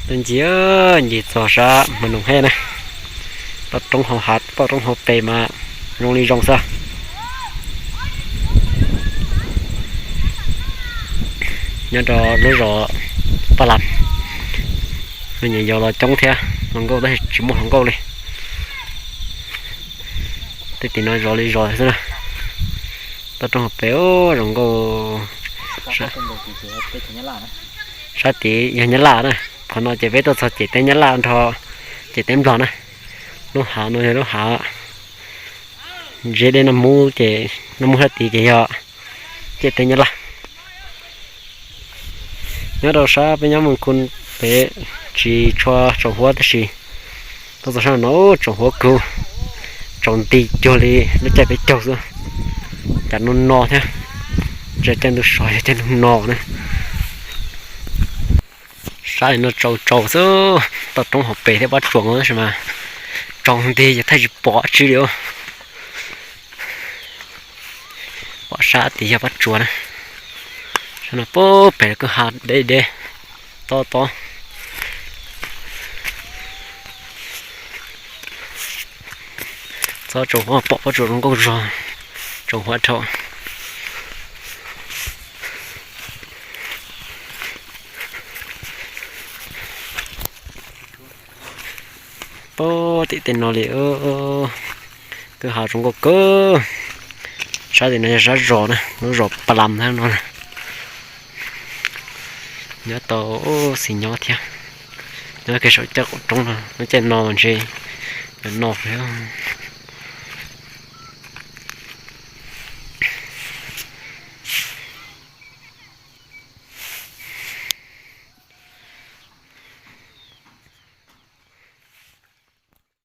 Tuaj ncig, ncig txog sab Hmoob Noom Hej na, toj roob hauv hav, toj roob hauv pes mas zoo li zoo xwb. Nyob rau lub zos Paj Las, me nyuam yaus los coob thiab, hluas nkauj tab sis tsis muaj hluas nkauj li. Tej tim no zov li zos xwb na. Toj roob hauv pes zoo nkauj. Sab tid yog Nyab Laj na, qhov no ces peb tuaj txog ces teb Nyab Laj nrho, ces teb Nplog na. Lub hav no yog lub hav ntsia dej Naj Mub ces, Naj Mub sab tid ces yog ciam teb Nyab Laj. Nyob rau sab peb nyob Moos Khus pem tsis tshua tsaus huab tab sis tuaj txog sab no tsaus huab kawg, tsaus nti cuag li lub caij peb caug xwb. Cas no no thiab, ntshe caij ntuj sov yog caij ntuj no na. Sab no tsaus tsaus xwb, toj roob hauv pes thiab Pab Tsuas no tab sis mas tsaus nti ces thiaj tsis pom dab tsi li. Pom sab tid yog Pab Tsuas na. Sab no pem kwj ha deb deb tob tob. Txhob tsaus huab, pom Pab Tsuas zoo nkauj zog, tsaus huab dhau. Pab tim tej no li, kwj ha zoo nkauj kawg. Sab tim no yog sab zos na, lub zos Paj Las no. Nyob tau xis nyob thiab. Nyob kiag saum caj qaum roob no, lub caij no ntshe yuav no thiab.